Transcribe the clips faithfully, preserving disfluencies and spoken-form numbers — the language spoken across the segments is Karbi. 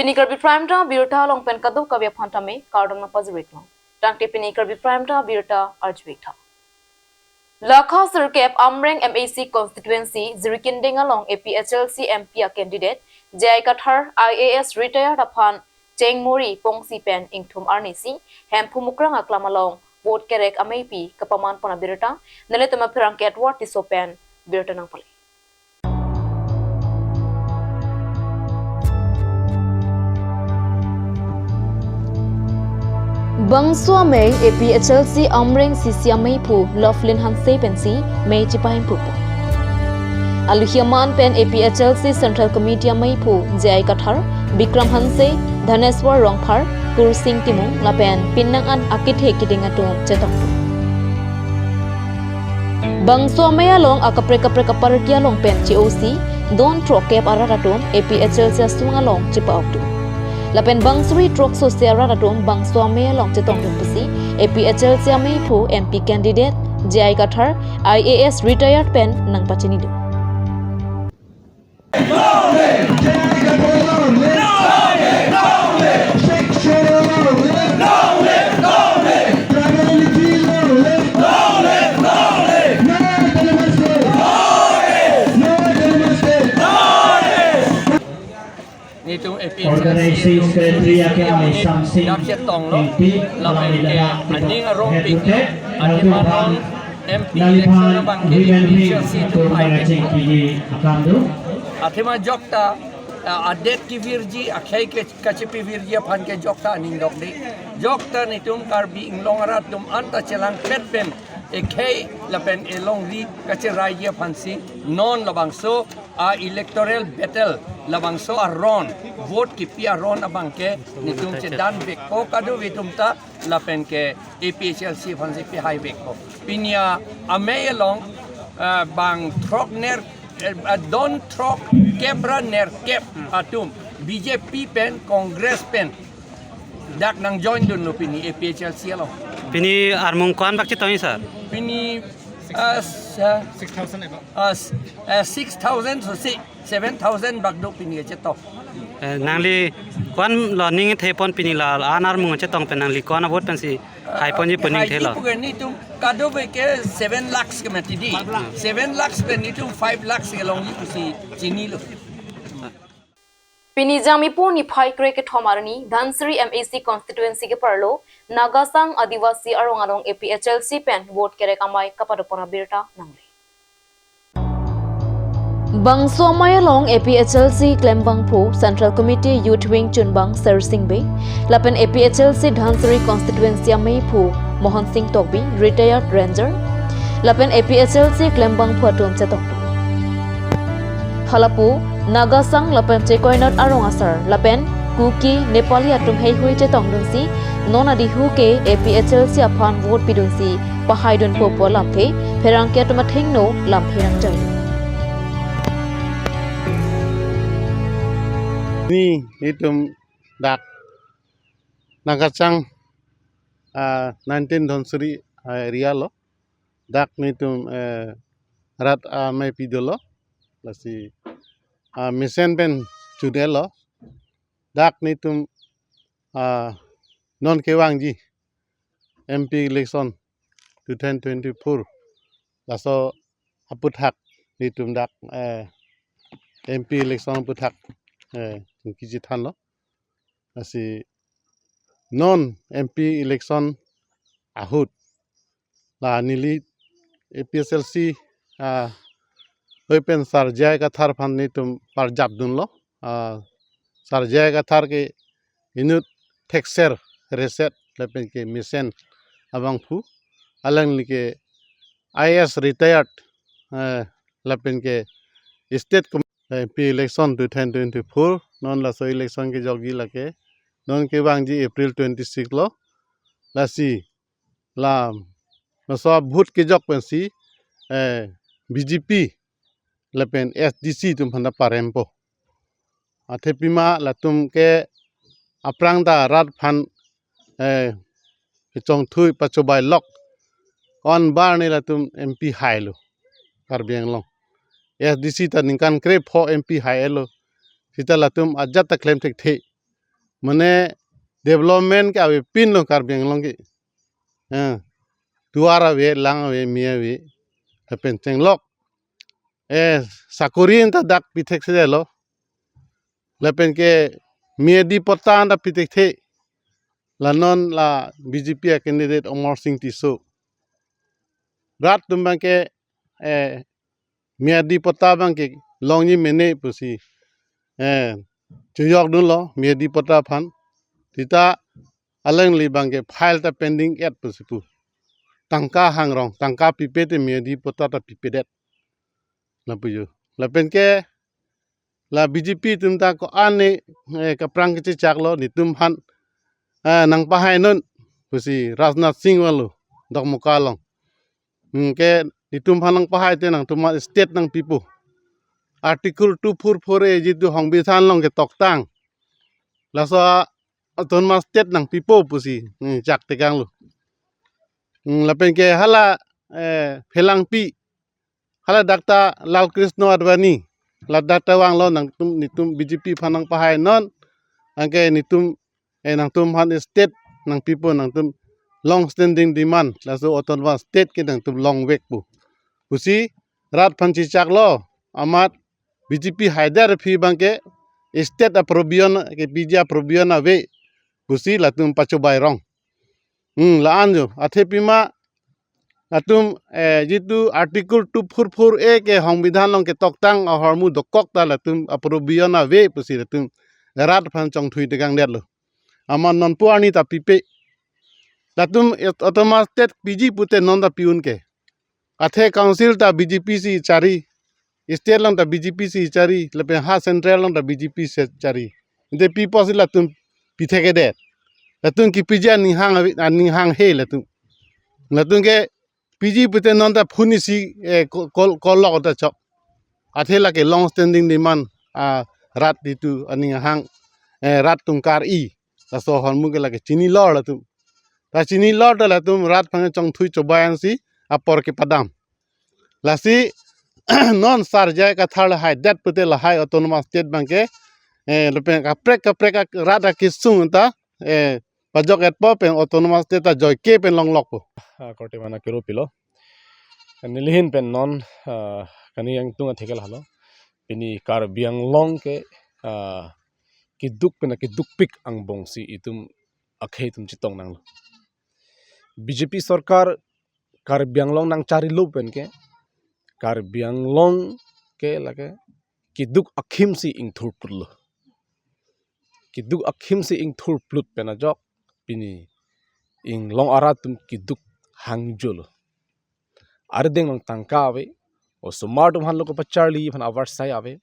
Pini Karbi Prime Time birta along pen kadokave aphan tame kardom nangpajir-ik long. Tangte pini Karbi Prime Time birta arju-ik tha. Lakha sirkep Amreng M A C constituency Jirikinding along A P H L C M P a candidate J I Kathar, I A S retired aphan chengmori pongsi pen ingthum arnisi Hemphu Mukrang aklam along vote kerek ameipi kapaman pon abirta, nelitum apherangke Edward Tisso pen birta nangpale. Bangso amei A P H L C Amreng C C ameiphu Lovelin Hanse pensi mei chipahemphu po. Aluhi aman pen A P H L C Central Committee ameiphu J I Kathar, Bikram Hanse, Dhaneswar Rongphar, Kursing Timung lapen pinnang an akethe keding atum chetong. Bangso amei along akaprek kaprek aparty along pen che-osi don throk kep arat atum A P H L C asung along chepa-ok dun. Lapen bang suri throk sose arat atum bangso amei along chetongdun pusi A P H L C ameiphu M P candidate J I Kathar, I A S retired pen nangpachinidun. Nelitum A P H L C Organizing Secretary ake amei Samsing dak chetonglo, Engti, lapen ke aning arong pik, athema M P election abang ke A P H L C atum hai pik. Athema jokta, ah, adet kevirji, akhei ke kachepavirji aphan ke jokta aning dokde. Jokta nelitum Karbi Anglong arat atum anta chelangpet pen ekhei lapen elongri kacheraiji aphansi non labangso a-electoral battle, labangso aron, vote kipi aron abang ke nelitum chedanvekpo kadokave atum ta, lapen ke A P H L C aphansi pehai vekpo. Pini amei along, ah, bang throk ner, eh, ah, don throk kep ra nerkep atum B J P pen, Congress pen dak nangjoindunlo pini A P H L C along. Pini armung ko-an bak chetongji, sir? Pini, ah, s-, ah, six thousand above. Ah, s-, ah, six thousand sose, seven thousand bak do pini kachetong. Eh, nangli ko-an lo ning thepon pini la an armung chetong pen nangli ko-an avote pensi haiponji pu ning thelo? Haiponji pu ke nelitum kadokave ke seven lakhs ke mati di. Five lakhs. Seven lakhs pen nelitum five lakhs kelongji pusi chinilo. Pini Jangmipo niphai krekethom arni Dhansiri M A C constituency keparlo Nagasang Adivasi arong along A P H L C pen vote kerek amei kapadopon abirta nangle. Bangso amei along A P H L C klembangphu Central Committee Youth Wing chunbang Sersing Bey, lapen A P H L C Dhansiri constituency ameiphu Mohon Sing Tokbi, retired ranger, lapen A P H L C klembangphu atum chetong. Halapu Nagasang lapen Chekoinot arong asar lapen Kuki, Nepali atum heihui chetongdunsi non adihu ke A P H L C aphan vote pidunsi pahaidunpo pu alamthe pherangke atum athengno lamthe nangjai. Ni nelitum dak Nagasang, ah, nineteen Dhansiri, ah, area lo. Dak nelitum, eh, rat ameipi dolo. Lasi, ah, mesen pen chudelo. Dak nelitum, ah, non kevangji M P election two thousand twenty-four. Laso aphuthak nelitum dak, eh, M P election aphuthak, eh, chingki chithanlo. Lasi non M P election ahut la neli A P H L C, ah, hoi pen Sar J I Kathar aphan nelitum parjapdunlo. Ah, Sar J I Kathar ke inut thekser reset lapen ke mesen abangphu. Alangli ke I A S retired, eh, lapen ke state com-, M P election two thousand twenty-four, non laso election kejokji lake non kevangji April twenty-six lo. Lasi la laso vote kejok pensi, eh, B J P lapen S D C atum aphan ta parempo. Athe pima latum ke aphrang ta rat aphan, eh, kechongthui pachobai lok. Ko-an bar ni latum M P hailo Karbi Anglong. S D C ta ningkan krepho M P hai-elo. Sita latum ajat ta klem thekthe. Mane development ke avepinlo Karbi Anglong ke. Eh, tovar ave, lang ave, me ave. Lapen chenglok, eh, sakori ta dak pithekthe lo. Lapen ke miyadi patta ta pithekthe. La non la B J P a candidate Amarsing Tisso. Rat atum abang ke, eh, miyadi patta abang ke longji mene pusi, eh, chojokdunlo miyadi patta aphan. Seta alangli abang ke file ta pending et pusi pu. Tangka hangrong, tangka pipe te miyadi patta ta pipedet. Lapu jo. Lapen ke la B J P atum ta ko-an ne, eh, kaprang kechechaklo, netum aphan, eh, nangpahainon pusi Rajnath Singh vanglo Dokmoka along. Hmm, ke netum aphan nangpahai te nangtum aphan state nangpipo. Article two four four A jitu Songbidhan along ketoktang, laso a autonomous state nangpipo pusi, hmm, chak tekanglo. Hmm, lapen ke hala, eh, phelangpi, hala dak ta Lalkrishna Advani, ladak ta vanglo nangtum, netum B J P aphan nangpahainon, anke netum, eh, nangtum aphan state nangpipo, nangtum long standing demand, laso autonomous state ke nangtum longvekpo pusi rat aphan chechaklo. Amat B J P haidet aphi abang ke state a-provision, kepiji a-provision ave pusi latum pachobai rong. Hmm, la-an jo. Athe pima latum, eh, jitu Article two four four A ke Songbidhan along ketoktang ahormu dokok ta latum a-provision ave pusi latum rat aphan chongthui tekangdetlo. Amat nonpu arni ta pipe. Latum et-, autonomous state piji pute non ta pi-un ke. Athe council ta B J P si chari, state along ta B J P si chari, lapen ha central along ta B J P si chari. Ante pi apotsi latum pithekthe det? Latum kepiji aning hang ave, aning hanghe latum. Latum ke piji pute non ta phone isi, eh, ko-, call, call lok ta chok. Athe lake long standing demand, ah, rat jitu aning hang, eh, rat atum kar-i, laso ahormu ke lake chinilor latum. Ta chinilor ta latum rat aphan chongthui chobai ansi apor kepadam. Lasi non Sir J I Kathar lahaidet pute lahai autonomous state abang ke, eh, lapen kaprek kaprek ak-, rat akesung ta, eh, pajok-etpo pen autonomous state ta joike pen longlokpo. Ah, korte mana kiro pilo. Neli ahin pen non, ah, kani yang tung athekel halo. Pini Karbi Anglong ke, ah, keduk pen kedukpik angbongsi itum akhei atum chetong nanglo. B J P sorkar Karbi Anglong nangcharilo pen ke, Karbi Anglong ke lake keduk akhimsi ingthurplutlo. Keduk akhimsi ingthurplut pen ajok pini inglong arat atum keduk hangjolo. Arideng along tangka ave, osomar atum aphan lo kepacharli aphan avarsai ave,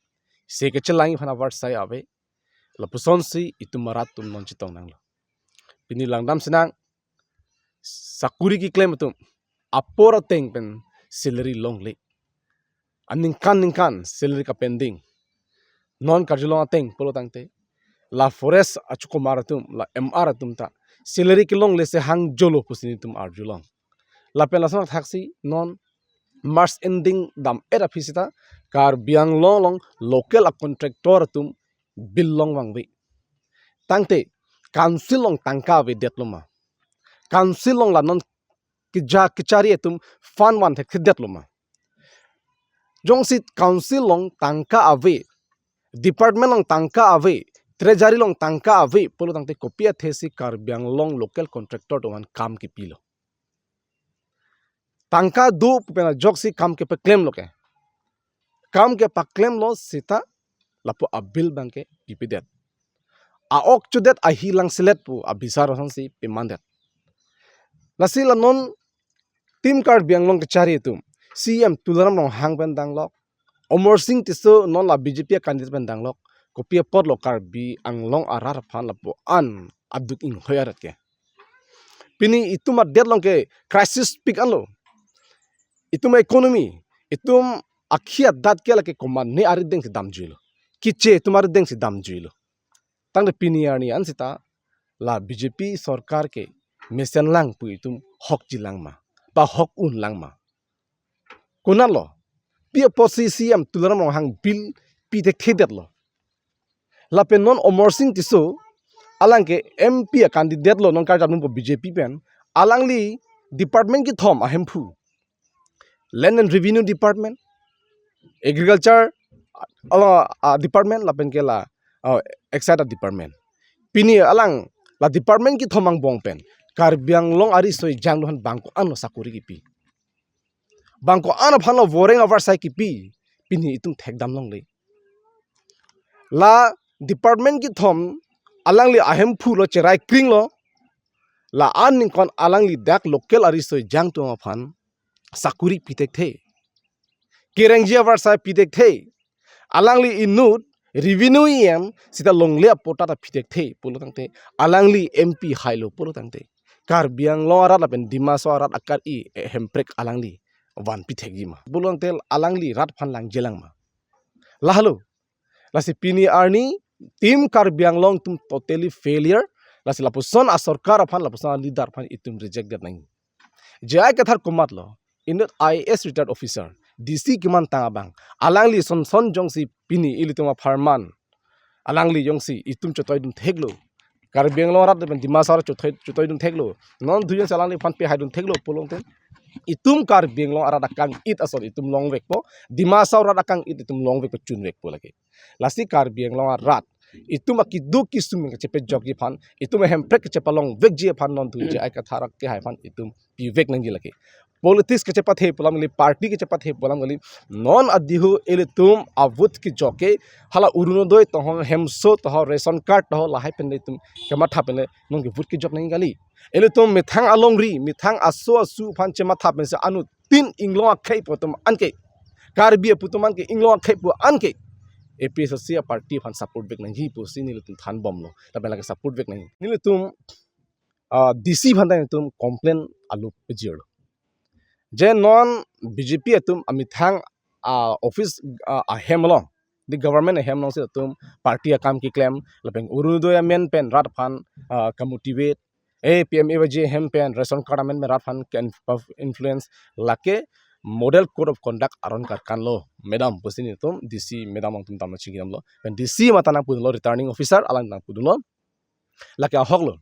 se kachelang aphan avarsai ave. Lapusonsi itum arat atum non chetong nanglo. Pini langdam sinang, sakori keklem atum apor ateng pen salary longle. Aningkan ningkan salary kapending. Non karjulong ateng pulo tangte, la forest achukomar atum, la M R atum ta salary kelongle se hangjolo pusi netum arjulong. Lapen lason athaksi non March ending dam-et aphi seta Karbi Anglong along local a-contractor atum bill longvangve. Tangte council along tangka avedet loma? Council along la non keja kechari atum fund vanthekthedet loma? Jongsi council along tangka ave, department along tangka ave, treasury along tangka ave pulo tangte kopi athesi Karbi Anglong local contractor atum aphan kam kepilo? Tangka do pen ajoksi kam kepaklemlo ke. Kam kepaklemlo seta lapu a-bill abang ke pipedet. A-ok chodet ahi langselet pu abisar asonsi pemandet. Lasi la non Team Karbi Anglong kechari atum, C E M Tuliram Ronghang pen danglok, Amarsing Tisso non la B J P a-candidate pen danglok, kopi apotlo Karbi Anglong arat aphan lapu-an aduk inghoi arat ke? Pini itum adet along ke crisis pik anlo. Itum economy, itum akhi adat ke lake komane arideng si damjuilo. Kiche itum arideng si damjuilo. Tangte pini arni an seta la B J P sorkar ke mesenlang pu itum hokjilang ma, ba hok unlang ma? Konatlo? Pi apotsi C E M Tuliram Ronghang bill pithekthe detlo? Lapen non Amarsing Tisso alang ke M P a candidate lo, non karjap nangpo B J P pen. Alangli department kethom ahemphu, Land and Revenue Department, Agriculture, ala, ah, Department lapen ke la, ah, Excise Department. Pini alang la department kethom angbong pen Karbi Anglong ariso ejang do-an bang ko-an lo sakori kipi, bang ko-an aphan lo voreng avarsai kipi, pini itum thekdam longle. La department kethom alangli ahemphu lo, cherai kring lo, la-an ningkan alangli dak local ariso ejang atum aphan sakori pi thekthe, kerengji avarsai pi thekthe, alangli inut revenue E M sita longle apot ta pi thekthe pulo tangte, alangli M P hailo pulo tangte, Karbi Anglong arat lapen Dima Hasao arat akar-i hemprek alangli vanpi thekji ma? Pulo tangte alangli rat aphan langjelang ma? Lahelo. Lasi pini arni Team Karbi Anglong atum totally failure. Lasi lapuson asorkar aphan, lapuson aleader aphan itum reject det nangji. J I Kathar komatlo, inut I A S retired officer, D C kemantang abang, alangli son son jongsi pini ilitum apharman, alangli jongsi itum chotoidun theklo, Karbi Anglong arat lapen Dima Hasao arat chotoi, chotoidun theklo, non dujon si alangliphan pehaidun theklo pulo tangte, itum Karbi Anglong arat akang-it ason itum longvekpo, Dima Hasao arat akang-it itum longvekpo, chunvekpo lake. Lasi Karbi Anglong arat itum akeduk kesung pen kachepajokji aphan, itum ahemprek kachepalongvekji aphan non thu J I Kathar kehai aphan itum pivek nangji lake. Politics kachepathe pu alam kali, party kachepathe pu alam kali, non adihu ilitum avote kejok ke hala Orunodoi toho, hemso toho, ration card toho, lahai pen itum kematha pen non ke vote kejok nangji kali. Ilitum methang alongri, methang aso asu aphan chematha pensi anuttin inglong akhei pu atum anke, Karbi apu atum anke, inglong akhei pu anke A P H L C a party aphan support vek nangji pusi nelitum thanbomlo, lapen lake support vek nangji. Nelitum, ah, D C aphan ta nelitum complain alo pejirlo. Je non B J P atum amethang, ah, office, ah, ahem along, the government ahem alongsi atum party akam keklem, lapen Orunodoi amen pen rat aphan, ah, kamotivate, eh, P M A Y G ahem pen ration card amen pen rat aphan ke-influence, lake model code of conduct aron karkan lo madam pusi nelitum D C madam along atum damlo, chingki damlo. Pen D C mate nangpudunlo, returning officer alang nangpudunlo. Lake ahok lo.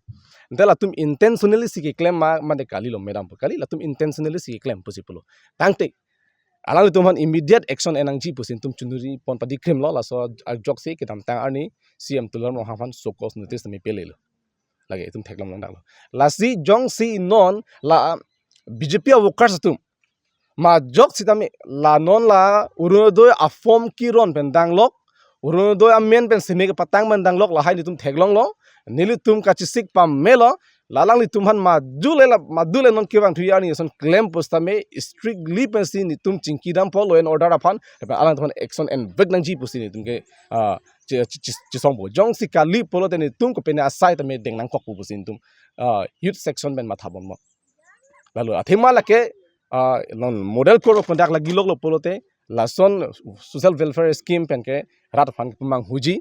Ante latum intentionally si keklem ma, mate kalilo madam pu, kali, latum intentionally si keklem pusi pulo. Tangte alanglitum aphan immediate action en nangji pusi itum chunuri pon padi krim lo, laso ajoksi kedamtang arni C M Tuliram Ronghang aphan show cause notice tame pelelo. Lake itum theklong lang daklo. Lasi jongsi non la B J P a workers atum majok sitame la non la Orunodoi a form keron pen danglok, Orunodoi amen pen seme kepatang pen danglok, lahai nelitum theklonglo, nelitum kachesik pamelo, la alanglitum aphan madule la, madule non kevang thuya ni ason klem pusitame strictly pensi nelitum chingki dampo law and order aphan, lapen alangtum aphan action envek nangji pusi nelitum ke, ah, che-, che-, che-, chesongpo. Jongsi kali pulote nelitum kopine asai tame deng nangkokpo pusi nelitum, ah, youth section pen mathabomlo. Lalu athema lake, ah, non model code of conduct lagi loklo pulote, lason social welfare scheme pen ke rat aphan kepamanghuji,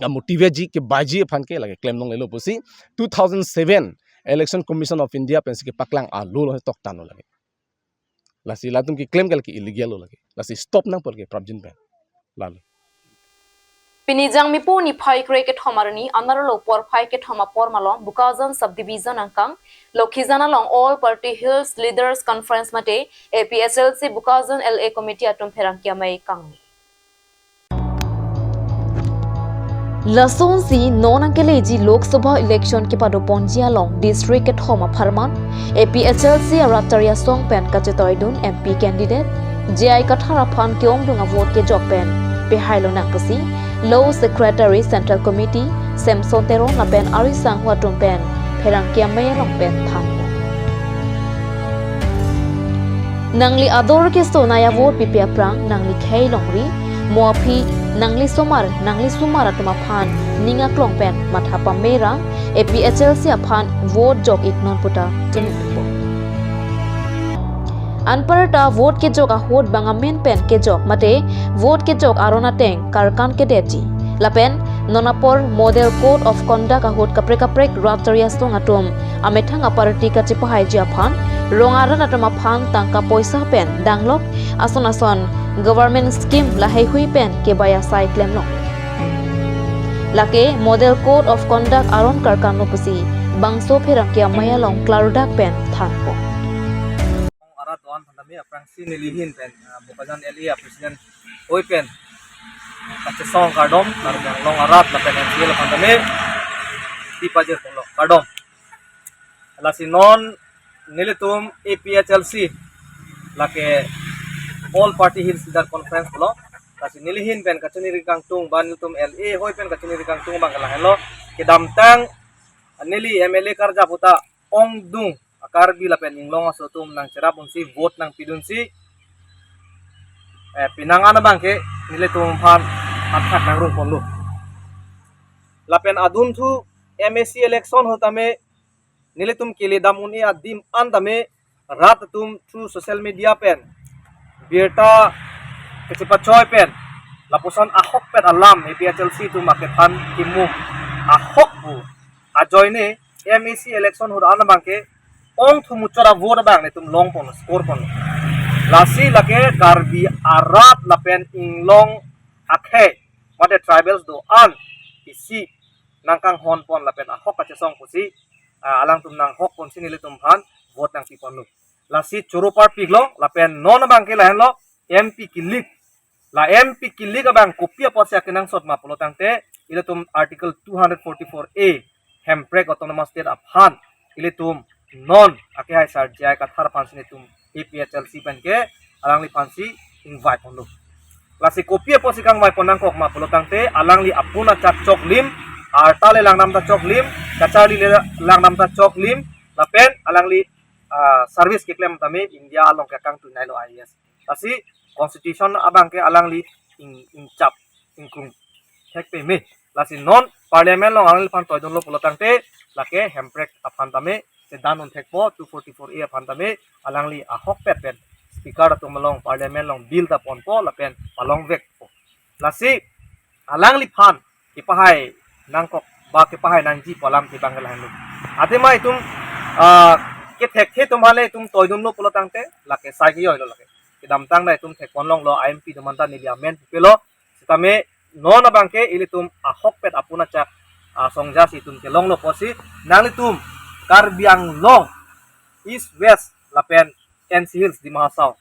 ah, motivate ji, kebaiji aphan ke lake klem longlelo pusi two thousand seven Election Commission of India pensi kepaklang alo lo toktan lo lake. Lasi latum keklem ke lake illegal lo lake. Lasi stop nangpo lake prapjin pen. Lalu. Pini Jangmipo niphai krekethom arni anerlo porphai kethom apor malom Bokajan Subdivision angkang Lokhijan along All Party Hills Leaders Conference mate A P H L C Bokajan L A Committee atum pherangke amei kang. Lasonsi non nangkeleji Lok Sabha election kepadoponji along district kethom apharman A P H L C a-rat tari asong pen kachetoidun M P candidate J I Kathar aphan ke-ongdung a-vote kejok pen pehailo nang pusi Law Secretary Central Committee Samson Teron lapen ari sangho atum pen pherangke amei along pen thanlo. Nangli ador keso nai a-vote pipe aphrang nangli khei longri, mo aphi nangli somar, nangli somar atum aphan ning aklong pen matha pame ra, A P H L C aphan vote jok ik non puta chunpo. Anparta vote kejok ahut bang amen pen kejok mate vote kejok aron ateng karkan kedetji. Lapen non apor model code of conduct ahut kaprek kaprek rat tari asong atum amethang a-party kachepahaiji aphan rong arat atum aphan tangka poisa pen danglok ason ason government scheme laheihui pen kebai asai klemlong. Lake Model Code of Conduct aron karkan lo pusi bangso pherangke amei along klardak pen thanpo. Arat do-an aphan tame aphrangsi neli ahin pen, ah, Bokajan L A a President hoi pen kachesong kardom, Karbi Anglong arat lapen N C L aphan tame pi pajirponlo, kardom. Lasi non nelitum A P H L C, lake All Party Hills Leader Conference lo. Lasi neli ahin pen kachiningri kangtung, ba nelitum L A hoi pen kachiningri kangtung abang ke lahenlo. Kedamtang neli M L A karjap ahut ta ongdung a-Karbi lapen inglong aso atum nangcherap unsi, vote nangpidunsi, eh, penang an abang ke nelitum aphan athak nangrungponlo. Lapen adunthu M A C election ahut tame nelitum keledam un-e adim an tame rat atum through social media pen birta kachepachoi pen lapuson ahokpet alam A P H L C atum akethan kimu ahok pu ajoine M A C election ahut an abang ke ongthum muchot a-vote abang nelitum longpon, score pon. Lasi lake Karbi arat lapen inglong akhei mate tribals do-an isi nangkanghonpon lapen ahok kachesong pusi, ah, alangtum nanghokponsi nelitum aphan vote nangpiponlo. Lasi choro parpiklo lapen non abang ke lahenlo, M P kilik. La M P kilik abang kopi apotsi akenangsot ma pulo tangte, ilitum Article two hundred forty-four A, Hemprek Autonomous State aphan ilitum non akehai Sar J I Kathar aphansi nelitum A P H L C pen ke alangliphansi ingvaiponlo. Lasi kopi apotsi kangvaipon nangkok ma pulo tangte, alangli apuna chak choklim, arta le langdam ta choklim, kacharli le langdam ta choklim, lapen alangli, ah, service keklem tame India along ke kangtui nailo I A S. Lasi constitution abang ke alangli ing, ingchap ingkrung thek peme. Lasi non parliament along alangliphan toidunlo pulo tangte, lake Hemprek aphan tame chedan un thekpo, two forty-four A aphan tame alangli ahokpet pen speaker atum along parliament along bill ta ponpo lapen palongvekpo. Lasi alangliphan kepahai nangkok ba kepahai nangji pu alam ke abang ke lahenlo. Athema itum, ah, kethekthe atum aphan le itum toidunlo pulo tangte lake sai kejoilo lake. Kedamtang ta itum thekponlonglo, I M P atum aphan ta neli amen pupelo. Sitame non abang ke ilitum ahokpet apuna chak, ah, songja si itum kelonglo pusi nanglitum Karbi Anglong East, West lapen N C Hills, Dima Hasao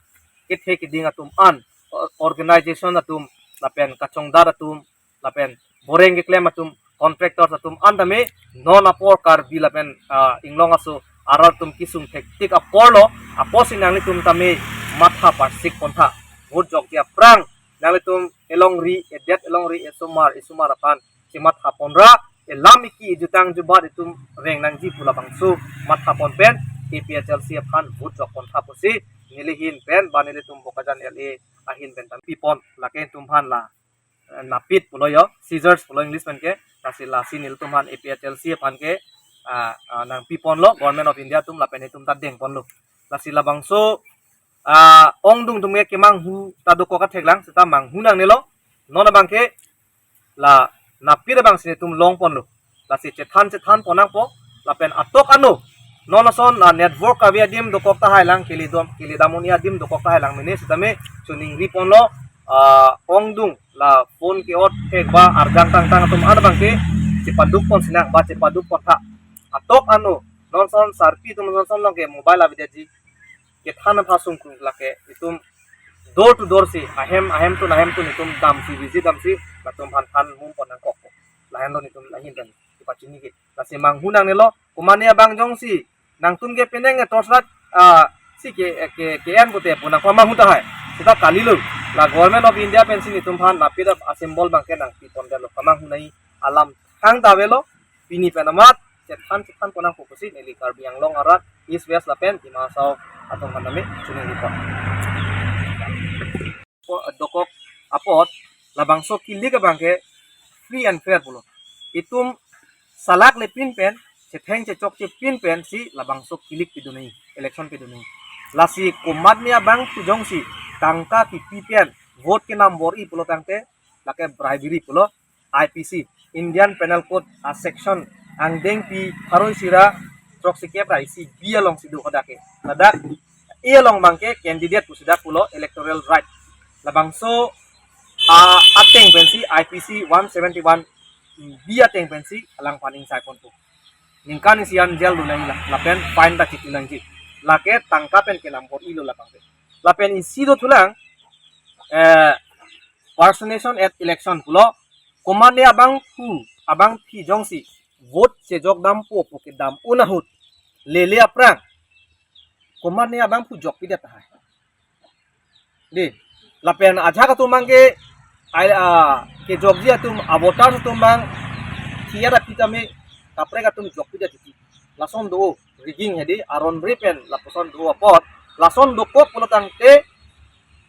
kethe keding atum an, o-, organization atum lapen kachongdar atum lapen boreng keklem atum, contractors atum an tame non apor Karbi lapen, ah, inglong aso arat atum kesung thektik aporlo, apotsi nanglitum tame matha parsik pontha. Vote jokji aphrang nanglitum elongri, edet elongri, esomar, esomar aphan chematha ponra, elam eki ejutang jubat itum reng nangji pu labangso matha pon pen A P H L C aphan vote jok pontha pusi neli ahin pen ba nelitum Bokajan L A ahin pen tame pipon, lake itum aphan la, eh, napit pulo yo, scissors pulo English pen ke, lasi lasi nelitum aphan A P H L C aphan ke, ah, ah, nangpiponlo Government of India atum lapen itum ta dengponlo. Lasi labangso, ah, ongdung atum ke kemanghu ta dokok kathek lang, seta manghu nangnelo, non abang ke la napit abangsi nelitum longponlo. Lasi chethan chethanpon nangpo, lapen atok ano non ason, ah, network kave adim dokok tahai lang, keledam, keledam un-e adim dokok tahai lang mene, sitame chiningriponlo, ah, ongdung la phone ke-ot thek ba arjang tangtang atum an abang ke chepadukpon sinang ba chepaduk pontha. Atok ano non ason sarpi atum non ason along ke mobile avedetji, kethan aphan sungkru lake itum door to door si, ahem ahem tun ahem tun itum damsi, visit damsi, latum aphan than mumpon nangkok. Lahenlo nelitum la ahin pen kepachini ke. Lasi manghu nangnelo, komatne abang jongsi nangtum ke penang ke torchlight, ah, si ke, ke, ke-en pute pu nangpamanghu tahai, seta kalilo. La Government of India pensi nelitum aphan napit a-symbol abang ke nangpipondetlo, pamanghu nangji alam thangta avelo. Pini pen amat chethan chethanpon nangpo pusi neli Karbi Anglong arat East, West lapen Dima Hasao atum aphan tame chiningripon. Po-, dokok apot labangso kilik abang ke free and fair pulo. Itum salak le pin pen, chetheng chechokche pin pensi labangso kilik pidun nangji, election pidun nangji. Lasi komatne abang pu jongsi tangka kipi pen vote kenam bor-i pulo tangte, lake bribery pulo, I P C, Indian Penal Code, ah, section angdengpi pharo isi ra throksikep ra isi B alongsi do hadak ke. Ladak A along abang ke candidate pusi dak pulo, electoral right. Labangso, ah, ateng pensi I P C one seventy-one bi ateng pensi alangphan ingsai ponpo. Ningkan isi an jail do nangji la, lapen fine ta chitu nangji. Lake tangka pen kenam bor-ilo labang ke. Lapen isi dothulang, eh, personation at election pulo, komatne abangphu, abangpi jongsi vote chejok dampo pu kedam un ahut lele aphrang komatne abangphu jokpidet tahai. Dei, lapen ajahak atum abang ke, ai, ah, kejokji atum, a-voter atum abang, thia ra pi tame, kaprek atum jokpidet titi. Lason do, rigging hedi, aron ri pen, lapuson do apot, lason dokok pulo tangte,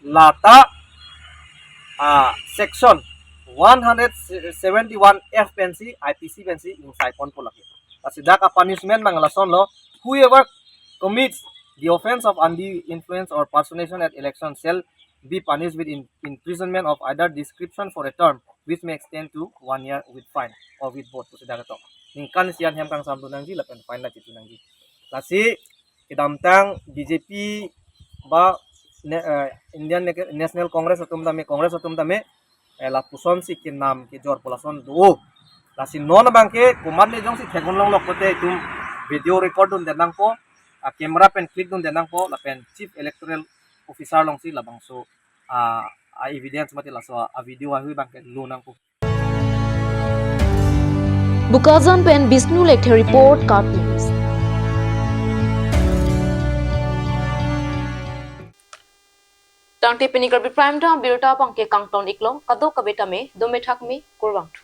lata, ah, section one hundred seventy-one F pensi, I P C pensi, ingsai ponpo lake. Lasi dak a-punishment abang lasonlo, whoever commits the offence of undue influence or personation at election shall be punished with in-, imprisonment of either description for a term which may extend to one year with fine or with both. Pusi dak ketok. Ningkan isi an hem kangsam do nangji lapen fine ta chitu nangji. Lasi kedamtang B J P ba ne-, eh, Indian Ne-, National Congress atum tame, Congress atum tame, eh, lapusonsi kenam kejor pu lason do. Lasi non abang ke komatne jongsi theklong lok pote itum video record dunde nangpo, a-camera pen click dunde nangpo, lapen Chief Electoral Officer alongsi labangso, ah, a-evidence mate laso a-video ahui abang ke lo nangpo. Bokajan pen Bishnu Lekthe report, KAT News. Tangte pini Karbi Prime Time abirta abang ke kangton iklo, kadokave tame dome thakme, kurvangthu.